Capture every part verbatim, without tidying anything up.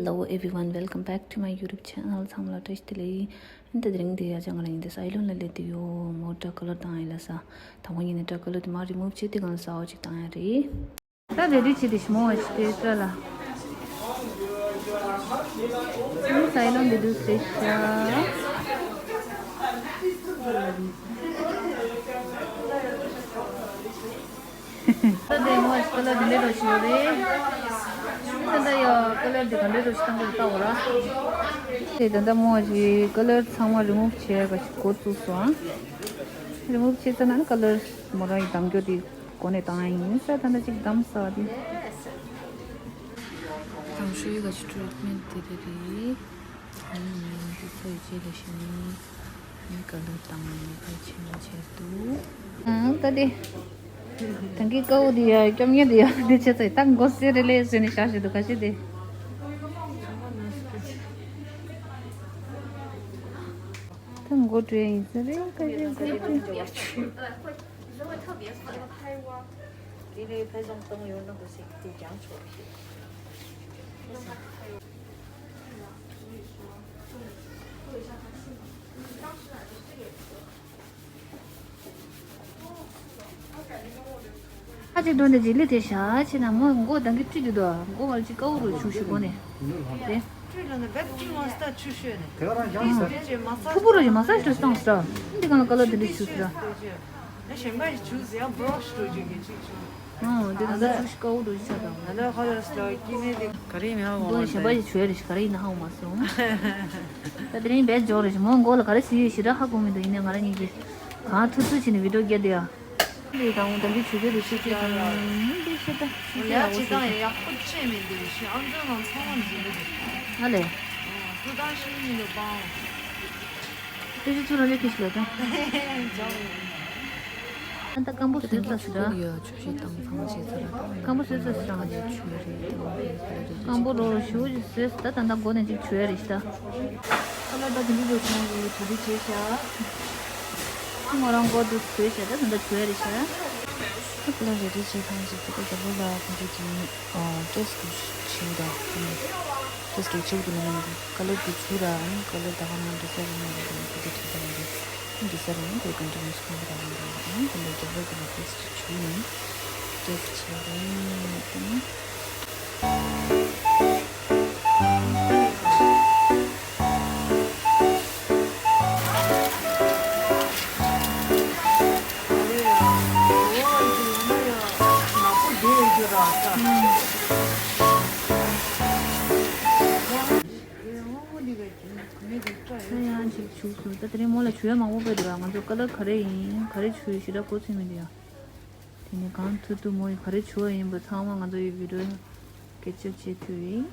Hello everyone, welcome back to my YouTube channel. ཚང་མ་ལ་བཀྲ་ཤིས་བདེ་ལེགས། ཨ་ནི་ད་དེ་རིང་འདི་ཡ་ཅག་ང་རང་ཡིན་འདི་ས་ཨའི་ལོན་ལ་སླེབས་བསྡད་ཡོད། མོ་ཌ་ཀ་ལར་བཏང་ཡིན་ལ་ས། དང་པོ་ཉིད་ནས་ཌ་ཀ་ལར་དེ་མར་རི་མུབ་བྱས་དེ་གང་ས་འོ་ཅིག་བཏང་ཡ་རེད། ད་རེ་ཌི་བྱེད་དེ་ཞི་མོ་བ་ཞིག་དེ་སྤྲད་ལ། ཨ་ནི་ས་ཨའི་ལོན་འདི་འདུག་ཟེར་ཤག་ད་ལྟའི་མོ་ཀ་ལར་འདི་འདྲའི་རོ་ཞིག་ཡོད་རེད། ད་ལྟ་ཡ་ཀ་ལར་འདི་ག་འདྲའི་རོ་ཞིག་བཏང་དགོས་ལྟ་བ་ར། དེ་ད་ལྟ་མོ་ཞིག་ཀ་ལར་ཚང་མ་རི་མུབ་བྱས་ག་ཞིག་འགོ་བཙུགས་སོང་ཨ། རི་མུབ་བྱས་ཚར་ན་ནི་ཀ་ལར་མོ་རང་གི་འདམ་སྐྱོ་དེ་འགོ་ནས་བཏང་ཡ་ཡིན་ས། ད་ལྟ་ཅིག་འདམ་ས་བ་དེ། འདམ་ཤོས་ག་ཞིག་ཊི་རིཊ་མེན་ཊི་དེ་དེ་རེད། ཨ་ནི་ངའི་འདི་ཚོ་ཡི་རྗེས་ལ་ཞིག་ནི་ངའི་ཀ་ལར་བཏང་ནས་ཕལ་ཆེར་མ་བྱས་འདུག་ཨང་ད་དེ། ད་གིན་ཀ་བོ་དེ་ཡ་སྐྱོབ་མཁན་དེ་ཡ་དེ་བྱས་ཚེ་ད་མགོ་སེར་རེ་ལེ་ཟེར་ནས་བཞག་བཞག་འདུག་ཁ་ཤས་དེ། ད་མགོ་བྲོས་ཡིན་ས་རེད། ཁ་ཤས་མགོ་བྲོས། དེ་ལས་ཕལ་ཆེར་གཏོང་ཡོད་ན་དགོས་ཟེར་དེ་ཀྱང་ཆོག་ཞེས། ཨ་ཅེ་འགྲོ་འདི་རྗེས་ལས་དེ་བྱ་ཆེ་ན་མོ་མགོ་དང་གི་བཀྲུས་དུས་དོ་མགོ་བར་གྱི་ཀ་བོ་རུ་ཆུ་ཞིག་གོ་ནས། དེ། བཀྲུས་ལ་ནི་བེད་བཀྲུས་མ་སྟ་ཆུ་ཤོད་ནས། དེ་ག་རང་ཀྱང་ཟེར། ཕུ་བུ་རུ་ཡི་མ་སཱ་ཞི་རུ་སྟངས་སྟ། འདི་གང་ལ་ཀ་ལར་དེ་འདྲ་ཆུ་སྟ། ན་གཞན་པ་ཞིག་ཆུ་ཟེར་ཡང་བྷི་རོ་ཤི་འགྲོ་རྒྱུ་གི་ཅིག་ཆུ། ཨོ་དེ་ད་ལྟ་ཆུ་ཤི་ཀ་བོ་རུ་ཆ་དང་། ང་ལ་ཧ་ལ་སྟ་ཀི་ནས་དེ། ག་རེ་ཡིན་ཧ་གོ་མ་མགོ་ནས་གཞན་པ་ཞིག་ཆུ་ཡ་རེ་ཞིག་ག་རེ་ཡིན་ཧ་གོ་མ་སོང་། ད་དེ་རིང་བེད་འཇོག་རེ་ཞིག་མོ་མགོ་ལ་ག་རེ་ཟེར་ཡོད་ཞི་ར་ཧ་གོ་མི་འདུག་ཡིན་ནའི་ང་རང་ཉིད་ཀྱིས་གང་ཐུབ་ཐུབ་བྱས་ནས་བི་ཌིའོ་རྒྱག་དེ་ཡ། འདི་དང་འདི་ཆུ་ཚོད་དུ་ཆུ་ཚོད་དང་འདི་ཆུ་ཚོད་ཡག་པོ་ཅི་མི་འདུག་ཤི་ཨང་ཙང་ནང་ཚང་མ་འཛིན་གི་འདུག་ཨ་ལེ། སུ་དང་ཤི་མི་འདུག་པང་། དེ་ཆུ་ཚོད་རང་ལས་ཀྱི་ཤི་ལ་དང་། ཨ་ད་སྐམ་པོ་ཟེར་ཙ་ཟེར་ར། ཡ་ཆུ་ཤི་དང་ཚང་མ་བྱས་ཚར་ར་དང་། སྐམ་པོ་ཟེར་ཙ་ཟེར་ར། ཆུ་རེད་དང་། སྐམ་པོ་རོ་ཞུ་ཞིག་ཟེར་ད་ད་ད་མགོ་ནས་ཅིག་ཆུ་ཡ་རེ་ཤི་ད། ཁ་ལ་ད་དེ་འདྲ་ལོ་ཆུང་རེ་ཆུ་རེ་བྱས་ཤག་ང་རང་མགོ་དུ་ཟོས་བྱས་ད་ད་ད་ཆུ་ཡ་རེ་ཤག་ཁ་ལ་རེ་རེ་བྱས་ཐང་ཅིག་ད་ད་ལོ་ལ་ཁོང་ཚོ་གི་ཨ་ཏེས་ཀུ་ཆུ་ར་ཁོང་ཏེས་ཀུ་ཆུ་དུ་ལ་ནང་གི་ཀ་ལར་དུ་ཆུ་ར་ཨ་ནི་ཀ་ལར་ད་ག་ནང་འདྲ་ས་རེ་ནང་གི་ནང་གི་དེ་ཁྲིད་ད་ནང་གི་འདྲ་ས་རེ་ནང་གི་ཀོན་ཊི་ནུ་སི་ཁོང་གི་ད་ནང་གི་ཨ་ནི་ཀ་ལར་རྒྱབ་ར་དུ་ལ་ཏེས་ཀུ་ཆུ་ཡིན་ཏེས་ཀུ་ཆུ་ར་ཨ་ནི། ཡང་ཅིག་བྱུགས་སོང་། ད་དེ་རིང་མོ་ལ་བྱུག་ཡ་མང་པོ་སྤྲད་འདུག་ང་ཚོ་ཀ་ལར་ག་རེ་ཡིན་ག་རེ་བྱུག་ཡོད་ཞེ་དྲག་གོ་ཚོད་མི་འདུག་ཡ། དེ་ནས་གང་ཐུབ་ཐུབ་མོ་ཡིས་ག་རེ་བྱུག་པ་ཡིན་པ་ཚང་མ་ང་ཚོ་ཡི་བི་ཌིའོ་ཡང་སྐད་ཆ་བྱེད་ཐུབ་ཡིན།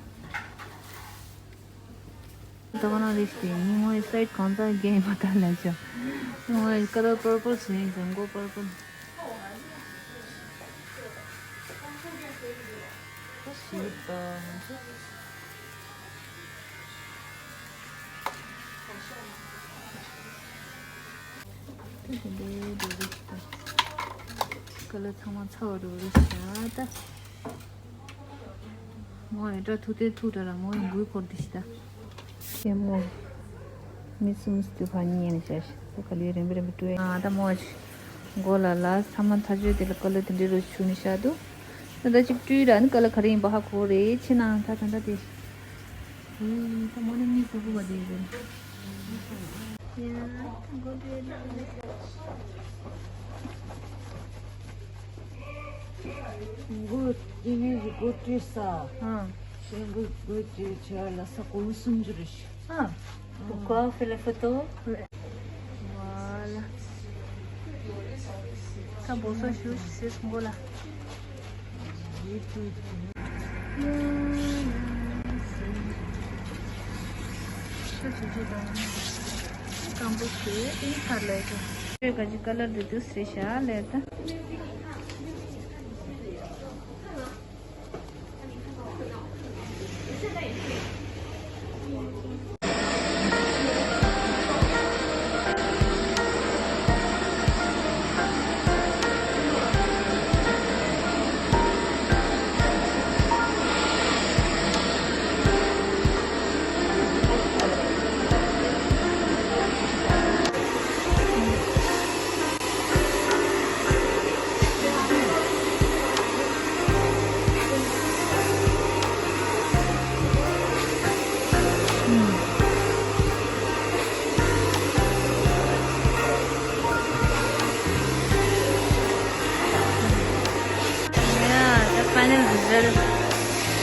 ད་ག་ནང་རེད་ཤི་ཡིན་མོ་ཡི་སའིཌ་གང་ཚང་རྒྱན་ཡིན་པ་ད་ལས་ཆོག་མོ་ཡི་ཀ་ལར་པར་པལ་བཟོས་ཡིན་ཟེར་མགོ་པར་པལ། ད་ཤི་ད། ཀ་ལར་ཚང་མ་ཚར་བ་འགྲོ་རེད་ཤག་ད། མོ་ཡང་སྐྲ་ཐུག་ཏེ་ཐུག་འདྲ་ལ་མོ་ཡང་འགུལ་འཁོར་འདི་ཤི་ད། ཀེ་མོ། མི་གསུམ་སྟེ་ཕ་ཉིན་ནས་བྱ་ཤི་ད་ག་ལེ་རེམ་པེ་རེམ་པེ་བཀྲུས། ཨ་ད་མོ་ཡང་མགོ་ལ་ལ་ཚང་མ་ཐག་ཆོད་དེ་ལ་ཀ་ལར་དེ་འདྲའི་རུ་བྱུགས་ནས་བཞག་འདུག་ད་ལྟ་ཅིག་བཀྲུས་ར་ནི་ཀ་ལར་ག་རེ་ཡིན་པ་ཧ་གོ་རེད་ཕྱི་ནང་ད་ད་ད་དེ། ཨེ་ད་མོ་ནི་མི་ཕྲུ་གུ་བ་དེ་རེད། ཡ་ད་མགོ་བཀྲུས་ན། མགོ་དེ་ནས་མགོ་བཀྲུས་ས། ཨ། ཞེ་མགོ་མགོ་བཀྲུས་བྱས་ལ་ས་གོང་སུམ་ཅུ་རེད་ཤག་ཨ། Pourquoi on fait la photo? Voilà. ད་འབོ་སོ་ཞུ་ཞིག་ཟེར་སོང་གོ་ལ། ཤ་ཆུ་ཆུ་དང་། སྐམ་པོ་ཞེས་ཨིན་ཚར་ལས་ཀྱང་། ཁྱོད་ག་ཅི་ཀ་ལར་དུ་དུ་སེ་ཤ་ལས་ད།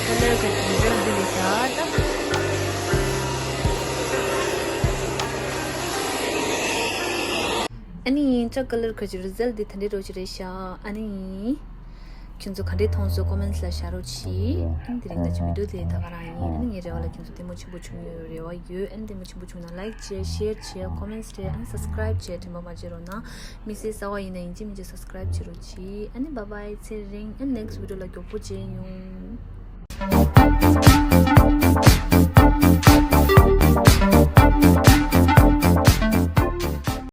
ཁ་ལར་ག་ཅིག་རེད་འདི་རེད་ཤག་ད། ཨ་ནི་ཅ་ཁ་ལར་ག་ཅིག་རེད་འདི་དེ་འདྲའི་འདྲ་ཅིག་རེད་ཤག་ཨ་ནི། ཁྱོད་ཚོ་ག་འདྲས་མཐོང་སོང་ཀོ་མེན་ཊི་ལ་བཞག་རོགས་གྱིས། ཨ་ནི་དེ་རིང་ད་ཅི་བི་ཌི་ཡོ་དེ་ད་ག་རང་ཡིན། ཨ་ནི་ངའི་རེ་བ་ལ་ཁྱོད་ཚོ་ལྟད་མོ་ཆེན་པོ་བྱུང་ཡོད་རེ་བ་ཡོད། ཨ་ནི་ལྟད་མོ་ཆེན་པོ་བྱུང་ན་ལའིཀ་བྱེད། ཤེར་བྱེད། ཀོ་མེན་ཊི་བྲིས། ཨ་ནི་སབ་སི་ཀ་རའིབ་བྱེད། དྲན་པ་མ་བརྗེད་རོགས་གནང་། དམིགས་བསལ་གསར་པ་ཡིན་ན་ཡིན་གཅིག་མིན་གཅིག་སབ་སི་ཀ་རའིབ་བྱེད་རོགས་གྱིས། ཨ་ནི་བཱའི་བཱའི། ཚེ་རིང་། ཨ་ནི་ནེག་སི་ཊི་བི་ཌི་ཡོ་ལ་མགྱོགས་པོ་མཇལ་ཡོང་།